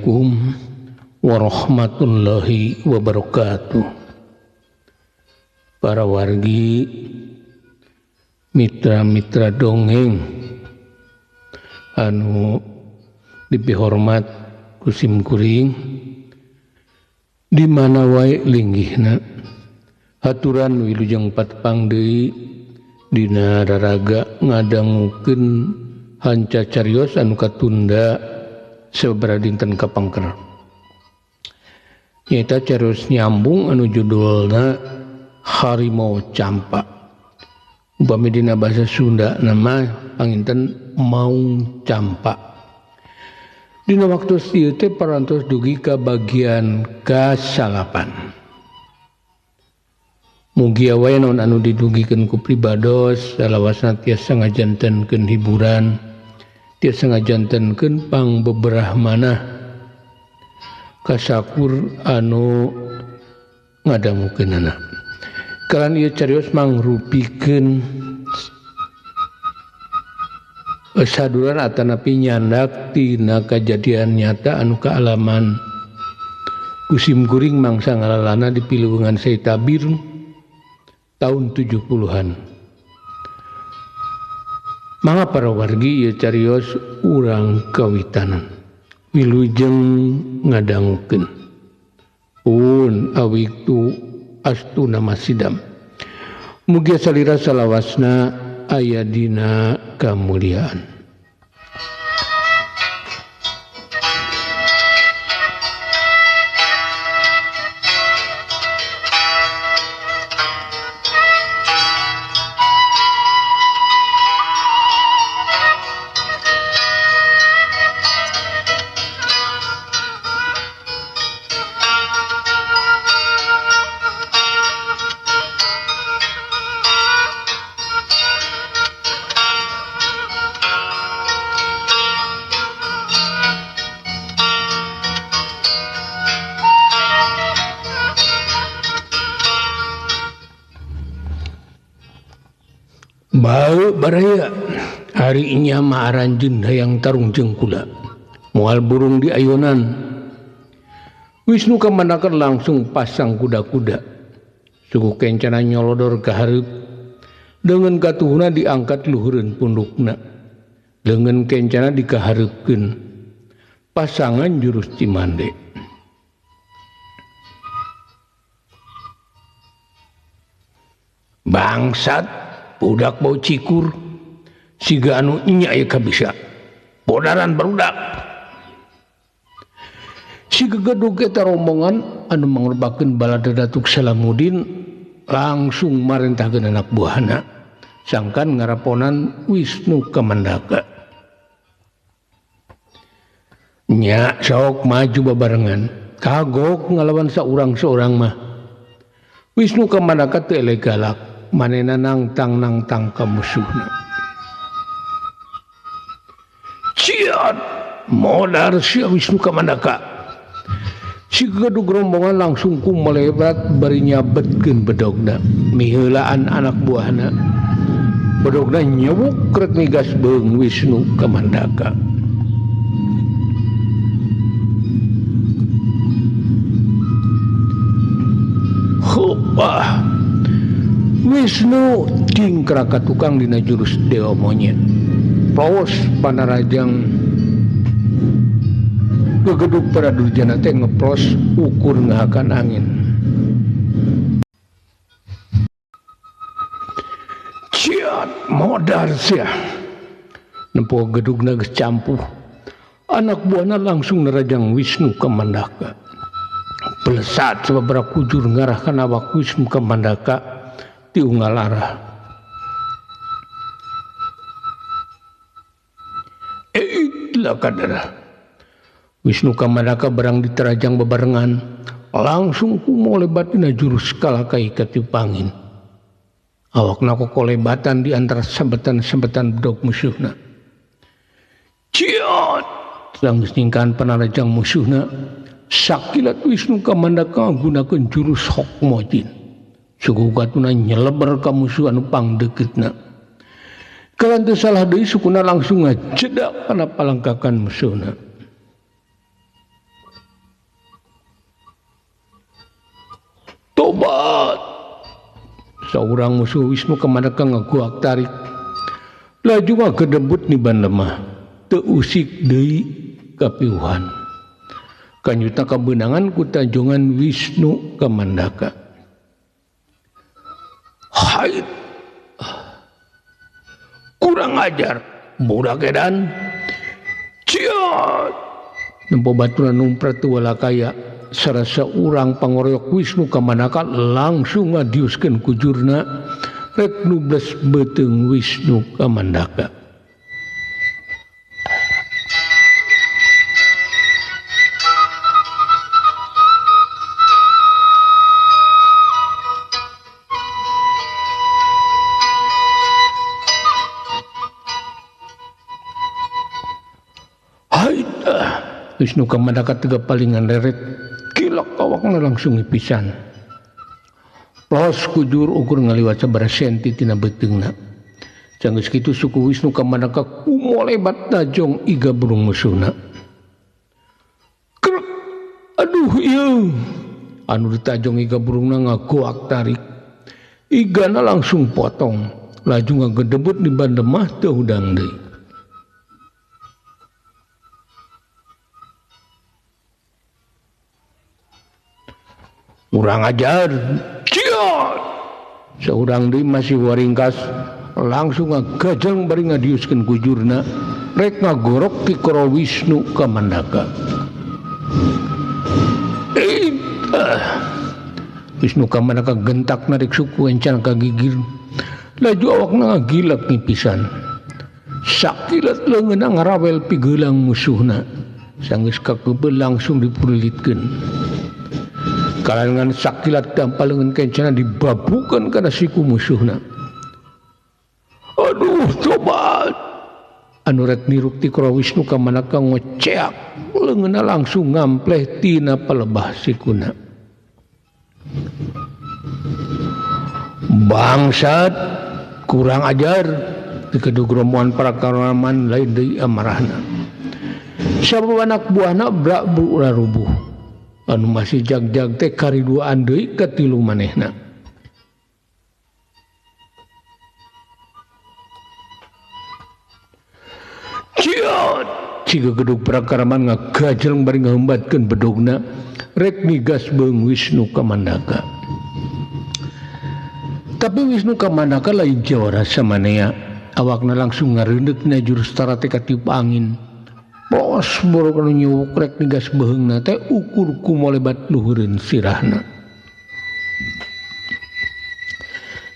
Assalamualaikum warahmatullahi wabarakatuh. Para wargi, mitra-mitra dongeng anu dipihormat ku sim kuring di mana wae linggihna, haturan wilujeng patepang deui dina raraga ngadangukeun hanca carios anu katunda sababaraha dinten kapangker. Nyaeta carios nyambung anu judulna Harimau Campa. Upami dina bahasa Sunda nama panginten Maung Campa. Dina waktu ieu teh parantos dugi ka bagian ka-9. Mugia wae naon anu didugikeun ku pribados salawasna tiasa ngajantenkeun hiburan, tiasa ngajantenkeun pangbeberah manah kasakur anu ngadangukeunana. Kalan ieu carios mangrupikeun saduran atanapi nyandak tina kajadian nyata anu kaalaman ku sim kuring mangsa ngalalana di Piluwengan Sei Tabir tahun 70-an. Mangga para wargi ieu carios urang kawitanan wilujeng ngadangukeun. Pun awiktu astuna masidam. Mugia salira salawasna aya dina kamuliaan. Bau baraya hari inya ma aranjeun hayang tarung jeung kula. Moal burung di ayunan. Wisnu Kamandaka langsung pasang kuda-kuda. Suku kencana nyolodor ka hareup. Deungeun katuhuna diangkat luhureun pundukna. Deungeun kencana dikahareupkeun. Pasangan jurus Cimande. Bangsat budak bau cikur siga anu nya ieu kabisa bodaran barudak. Si gegedug eta rombongan anu mangrupakeun balada Datuk Salamudin langsung marentahkeun anak buahna sangkan ngaraponan Wisnu Kamandaka. Nya sok maju babarengan kagok ngalawan saurang-saurang mah. Wisnu Kamandaka teu eleh galak, manena nangtang-nangtang ka musuhna. Ciat modar sia Wisnu Kamandaka. Si gedug rombongan langsung ku melebat bari nyabetkeun bedogna. Miheulaan anak buahna. Bedogna nyewuk rek migas beung Wisnu Kamandaka. Hopah. Wisnu cingkrak ka tukang dina jurus Dewa Monyet. Paos panarajang gegedug para durjana teh ngeplos ukur ngahakan angin. Ciat modar sia. Nempo gedugna geus campuh. Anak buahna langsung nerajang Wisnu Kamandaka. Pelesat sababaraha kujur ngarahkan awak Wisnu Kamandaka ti unggal arah. Eitlah kadara. Wisnu Kamandaka barang diterajang bebarengan langsung kumolebat dina jurus kalakai katiupangin. Awakna kokolebatan di antara sabetan-sabetan bedog musuhna. Ciot! Langgeus nyingkahan panarajang musuhna, sakilat Wisnu Kamandaka gunakeun jurus Hokmojin. Suku katuna nyeleber ka musuh anu pangdeuketna. Kalan teu salah deui sukuna langsung ngajedak kana palangkakan musuhna. Tobat. Saurang musuh Wisnu Kamandaka ngaguak tarik. Laju ngagedebut niban lemah. Teu usik deui kapiuhan. Kanyutna kabeunangan ku tajongan Wisnu Kamandaka. Hait. Kurang ajar, budak edan. Ciot. Nempo baturan numprat teu walakaya. Sarasa urang pangoroyok Wisnu Kamandaka langsung ngadiuskeun kujurna rek nubles beuteung Wisnu Kamandaka. Wisnu Kamandaka tiga palingan reret kilak awakna langsung pisan. Plos kujur ukur ngaliwat sabaraha senti tina beuteungna. Sanggeus kitu suku Wisnu Kamandaka kumolebat tajong iga burung musuhna. Krek. Aduh ieu. Anu ditajong iga burungna ngagoak tarik. Igana langsung potong. Laju ngagedebut di bandemah teu hudang deui. Urang ajar. Ciot. Seorang deui masih waringkas langsung ngagajang bari ngadiuskeun kujurna rek ngagorok ti Koro Wisnu Kamandaka. Wisnu Kamandaka gentak narik suku encan ka gigir. Laju awakna ngagilak pisan. Sakilat leungeunna ngarawel pigeulang musuhna. Sanggeus kakeubeuh langsung dipurulitkeun. Kalangan sakilat dampal lengan kencana dibabukan karena siku musuhna. Aduh tobat. Anu rek niruk ti Koro Wisnu Kamandaka ngoceak leungeunna langsung ngampleh tina palebah sikuna. Bangsat, kurang ajar. Dikedug rombongan para karaman lain deui amarahna. Sabab anak buahna brak rubuh. Anu masih jag-jag teh kariduaan deui ka tilu manehna. Ciot! Ciga gedug prakaraman ngagajleng bari ngahembatkeun bedogna rek nigas beung Wisnu Kamandaka. Tapi Wisnu Kamandaka lain jawara samanea, awakna langsung ngareundeuk na jurus tarate katiup angin. Pos borok anu nyuwuk rek nigas beheungna teh ukur kumolebat luhureun sirahna.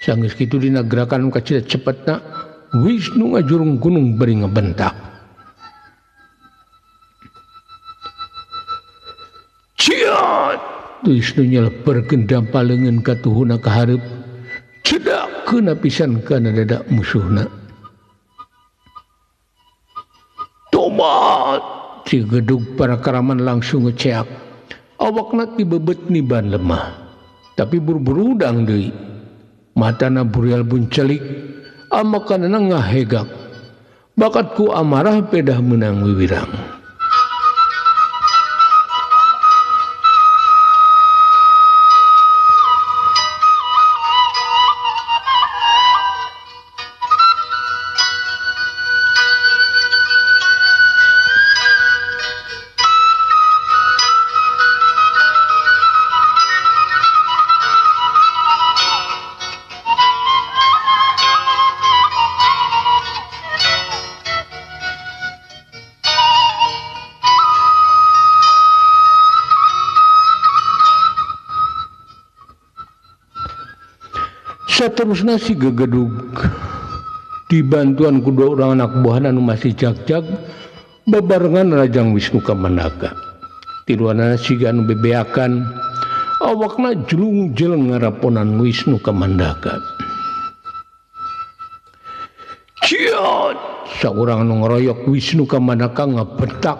Sanggeus kitu dina gerakan kacida cepetna Wisnu ngajurung gunung bari ngabentak. Ciot! Wisnu nyeleperkeun dampal leungeun katuhuna ka hareup. Cedak keuna pisan kana dada musuhna. Tobat! Si gedug para karaman langsung ngeceak. Awakna tibebet niban lemah. Tapi buru-buru udang deui. Matana burial buncelik, amakanana ngahegak. Bakat ku amarah pedah menang wiwirang. Saterusna si gegedug dibantuan ku dua orang anak buahna anu masih jag-jag babarengan Rajang Wisnu Kamandaka. Tiluanana siga anu bebeakan, awakna jelung-jeleng ngaraponan Wisnu Kamandaka. Ciot! Saurang anu ngaroyok Wisnu Kamandaka ngabentak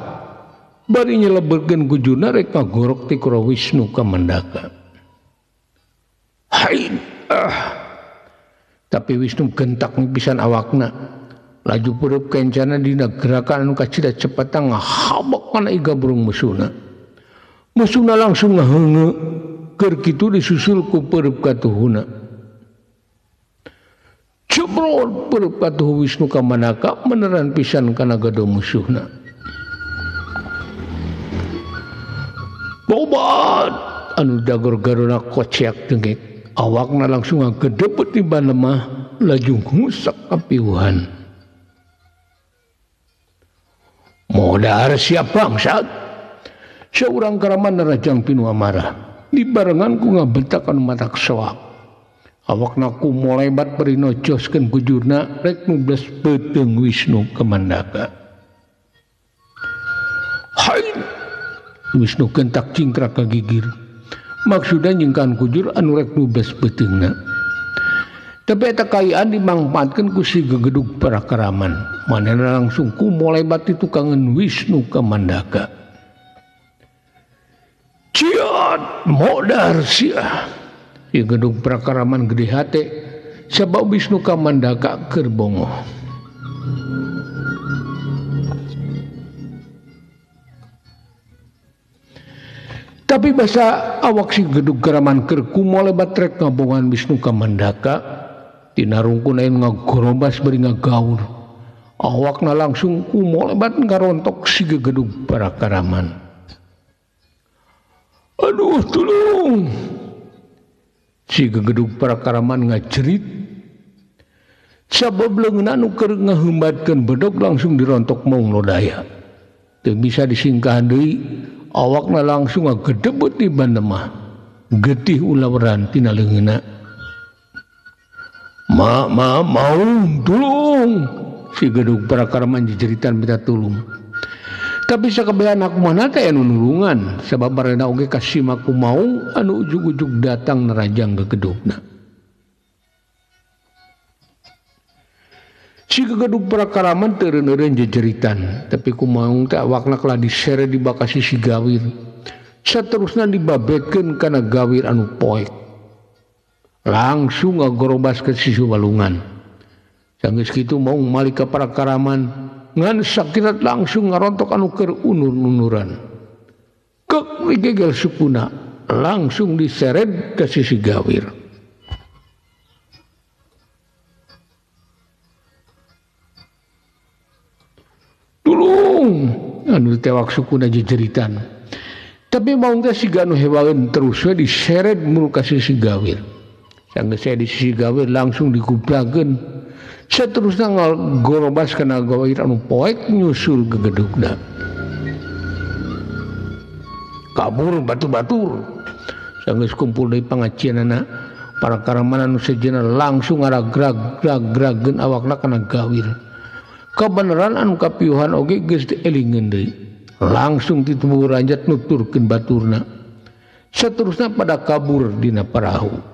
bari nyeleberkeun kujurna rek ngagorok ti Koro Wisnu Kamandaka. Hai! Ah. Tapi Wisnu gentak pisan awakna. Laju pureup kencana dina gerakan anu kacida cepetna ngahabok kana iga burung musuhna. Musuhna langsung ngaheungeu Keur kitu disusul ku peureub katuhuna. Cebrot peureub katuhu Wisnu Kamandaka meneran pisan kana gado musuhna. Tobat anu dagor garona kociak dengek. Awakna langsung ngagedebet di lemah laju ngusak kapiuhan. Modar siap bangsat. Seorang karaman nerajang pinu amarah. Dibarengan ku ngabentak anu matak soak. Awakna ku molebat bari nojoskeun kujurna rek nubles peuteung Wisnu Kamandaka. Hai! Wisnu kentak cingkrak ka gigir. Maksudna nyingkan kujur anu rek nubles peuteungna. Tapi eta kaayaan dimangpaatkeun ku si gegedug parakaraman. Manehna langsung ku molebat ditukangeun Wisnu Kamandaka. Ciat modar sia. Si gedung prakaraman gede hate sabab Wisnu Kamandaka keur bongoh. Tapi basa awak si gedung karaman keur kumolebat rek ngabongan Wisnu Kamandaka tina rungkun aya ngagorobas bari ngagaur. Awakna langsung kumolebat ngarontok si gedung prakaraman. Aduh tulung. Si gegedug prakaraman ngajerit. Sabab leungeun anu keur ngaheumbatkeun bedog langsung dirontok Maung Lodaya. Teu bisa disingkahan deui, awakna langsung ngagedebet di bandemah. Getih ulaweran tina leungeunna. Ma ma maung tulung. Si gedug prakaraman jejeritan minta tulung. Tapi sakabehan aku mana teh anu nulungan sabab barena oge kasima ku maung anu ujug-ujug datang nerajang gegedugna. Si gegedug prakaraman teu eureun jejeritan, tapi ku maung teh awakna kalah disere di bakasi si gawir. Saterusna dibabetkeun kana gawir anu poek. Langsung ngagorobas ke sisi walungan. Sanggeus kitu maung malik ka prakaraman. Ngan sakirat langsung ngarontok anu keur unur-unuran. Kek digegel sukuna langsung diseret ke sisi gawir. Tulung anu ditewak sukuna jejeritan. Tapi maung teh siga anu hewaeun terus we diseret mulu ka sisi gawir. Sanggeus saya di sisi gawir langsung dikuplakeun. Seterusnya ngorobas kana gawir anu poek nyusul gegedugna. Kabur batu-batur. Sanggeus kumpul deui pangacianana, para karaman anu sejenna langsung ngaragrag-grag-grageun awakna kana gawir. Kabeneran anu kapiuhan oge geus dielingeun deui. Langsung titubuh ranjat nuturkeun baturna. Seterusnya pada kabur dina parahu.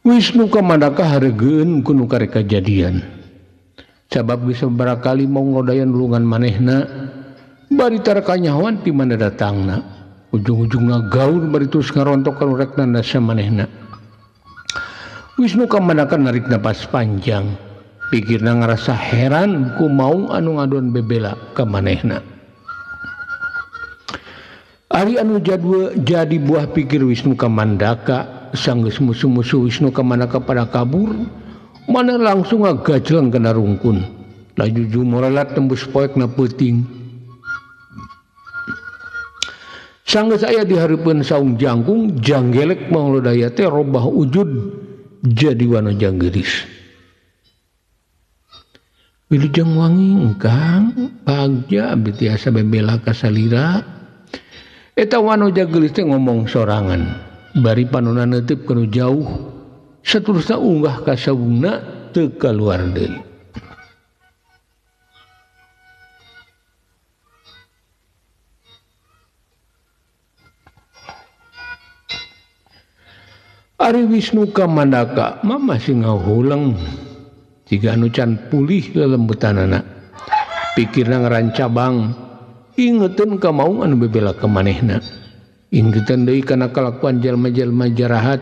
Wisnu Kamandaka hareugeun ku nu karek kajadian. Sabab geus sababaraha kali Maung Lodaya nulungan manehna, bari tara kanyahoan ti mana datangna. Ujung-ujungna gaur bari terus ngarontok ka nu rek nandasa manehna. Wisnu Kamandaka narik napas panjang, pikirna ngarasa heran ku maung anu ngadon bebela ka manehna. Ari anu jadua jadi buah pikir Wisnu Kamandaka, sanggeus musuh-musuh Wisnu Kamandaka pada kabur, mana langsung ngagajleng kana rungkun. Laju jumorelat tembus poek na peuting. Sanggeus aya di hareupeun saung jangkung, janggelek Maung Lodaya teh robah wujud jadi wana janggeris. Wilujeng wangi engkang, bagja abdi tiasa bebela ka salira. Eta wanoja geulis teh ngomong sorangan, bari panona neuteup kana jauh, saterusna unggah ka saungna teu kaluar deui. Ari Wisnu Kamandaka mah masih ngahuleng jiga anu can pulih lelembutanana. Pikirna ngarancabang ingeteun ka maung anu bebela ka manehna. Ingeteun deui kana kalakuan jalma-jalma jarahat.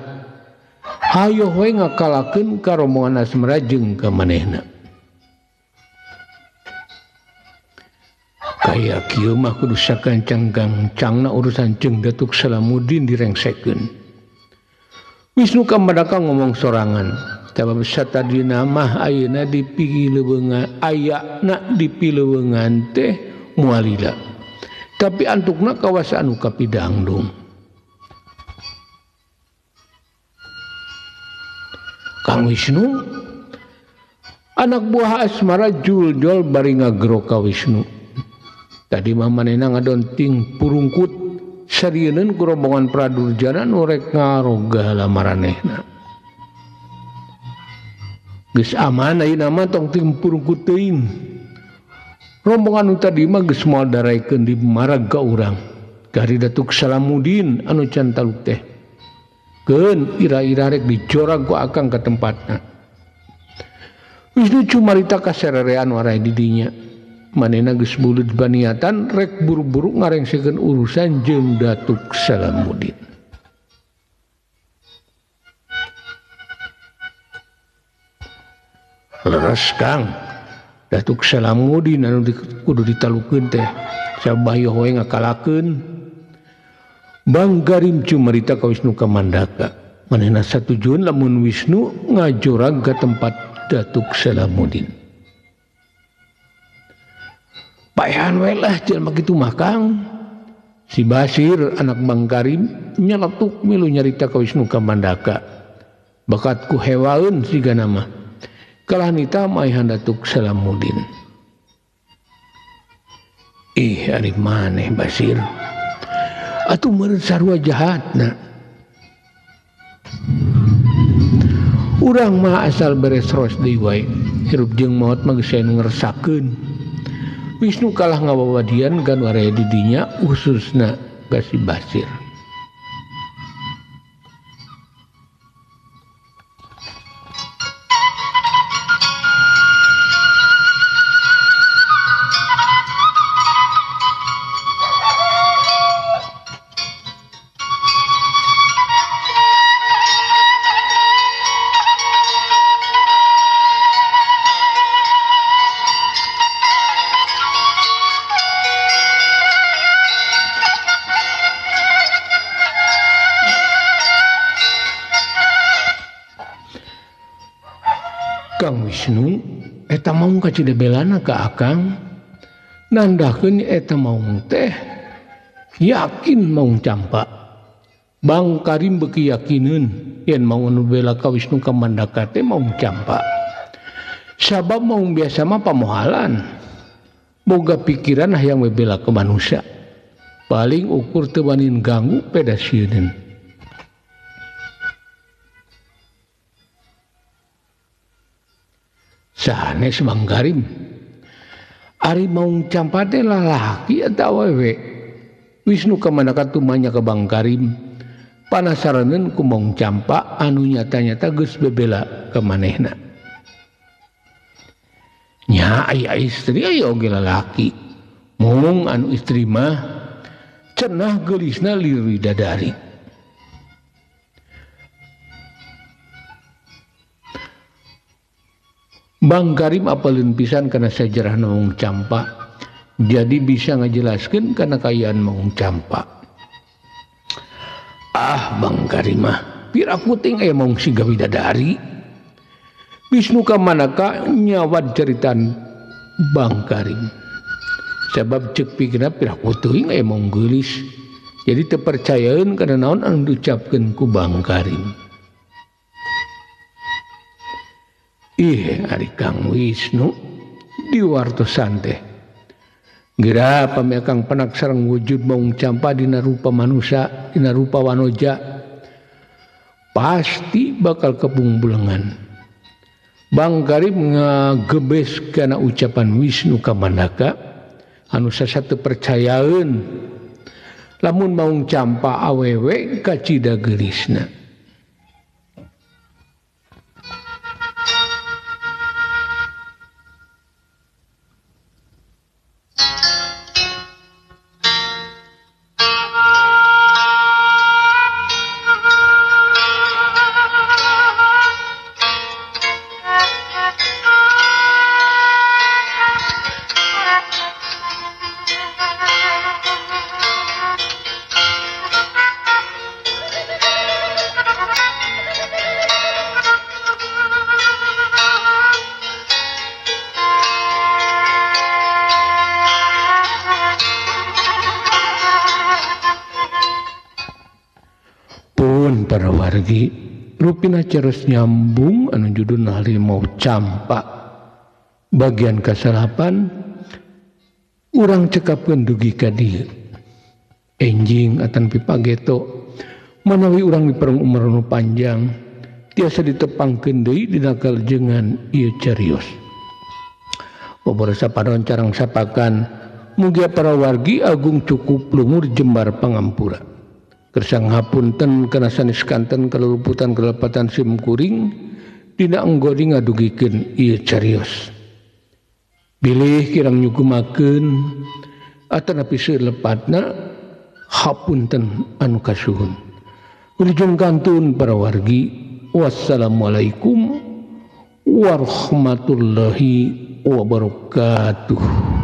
Hayoh we ngakalakeun ka rombongan Asmara jeung ka manehna. Kaya kieu mah kudu sakancang-gancangna urusan jeung Datuk Salamuddin direngsekeun. Wisnu Kamandaka ngomong sorangan. Sabab satadina mah ayeuna dipileuweungan, ayana dipileuweungan teh moal lila. Tapi antukna kawas anu kapidangdung. Kang Wisnu anak buah Asmara juljol bari ngagero ka Wisnu. Tadi mah manehna ngadonting purungkut sarieun ku rombongan Pradurjana nu rek ngaroga lamaranehna. Geus aman ayeuna mah tong ting purungkut teuing. Rombongan nu tadi mah geus moal daraekeun di marag ka urang. Gari Datuk Salamuddin anu can taluk teh. Keun ira-ira rek dijorag ku akang ka tempatna. Wisnu cumarita kasererean warai di dinya. Manehna geus buleud baniatan rek buru-buru ngarengsekeun urusan jeung Datuk Salamuddin. Leres Kang, Datuk Salamuddin anu kudu ditalukeun teh sabayoh we ngakalakeun. Bang Garim cumarita ka Wisnu Kamandaka. Manehna satujuan lamun Wisnu ngajorag ka tempat Datuk Salamuddin. Paehan we lah jelema kitu mah Kang. Si Basir anak Bang Karim nyeletuk milu nyarita ka Wisnu Kamandaka. Bakat ku hewaeun sigana mah. Kalah nita maehan Datuk Salamuddin. Ih ari maneh Basir. Atuh meureun sarua jahatna. Urang mah asal beres ros deui wae. Hirup jeung maot mah geus aya nu ngeresakeun. Wisnu kalah ngawawadian kan waraya di dinya khususna ka si Basir. Kang Wisnu eta maung kacida belana ka akang nandahkeun eta maung teh yakin maung campa. Bang Karim beuki yakineun yen maung anu bela ka Wisnu Kamandaka teh maung campa. Sabab maung biasa mah pamohalan boga pikiran hayang bebela ka manusia paling ukur teu wanin ganggu peda sieun. Sanes Bang Karim ari maung campa teh lalaki atawa awewe. Wisnu Kamandaka tumanya ka Bang Karim panasaraneun ku maung campa anu nyata-nyata geus bebela ka manehna. Nya aya istri aya oge lalaki. Mung anu istri mah cenah geulisna lir widadari. Bang Karim apalin pisan karena sejarah maung campa, jadi bisa ngajelaskeun kana kaayaan maung campa. Ah Bang Karim mah pira puting aya maung siga widadari. Wisnu Kamandaka nyawad ceritaan Bang Karim. Sabab ceuk pikirna pira teuing aya maung geulis. Jadi teu percayaeun kana naon anu diucapkeun ku Bang Karim. Ih, ari Kang Wisnu diwartosan teh. Geura pami Kang penak sareng wujud maung campa dina rupa manusia, dina rupa wanoja, pasti bakal kebungbulengan. Bang Karim ngagebes kana ucapan Wisnu Kamandaka anu sasatu percayaeun lamun maung campa awewe kacida geulisna. Pun para wargi rupina ceres nyambung anu judulna Harimau Campak bagian kasalapan urang cekapkeun dugi ka dieu. Enjing atan pipageto manawi urang dipereng umur nu panjang tiasa ditepangkeun deui dina kalejengan ieu carios. Pabarasa panon carang sapakan mugia para wargi agung cukup lumur jembar pangampura. Kersang hapunten kana sanes kanten kaluputan kalepatan sim kuring dina anggori ngadugikeun ieu carios. Bilih kirang nyugumakeun atanapi seueur lepatna hapunten anu kasuhun. Wilujeng kantun para wargi. Wassalamualaikum warahmatullahi wabarakatuh.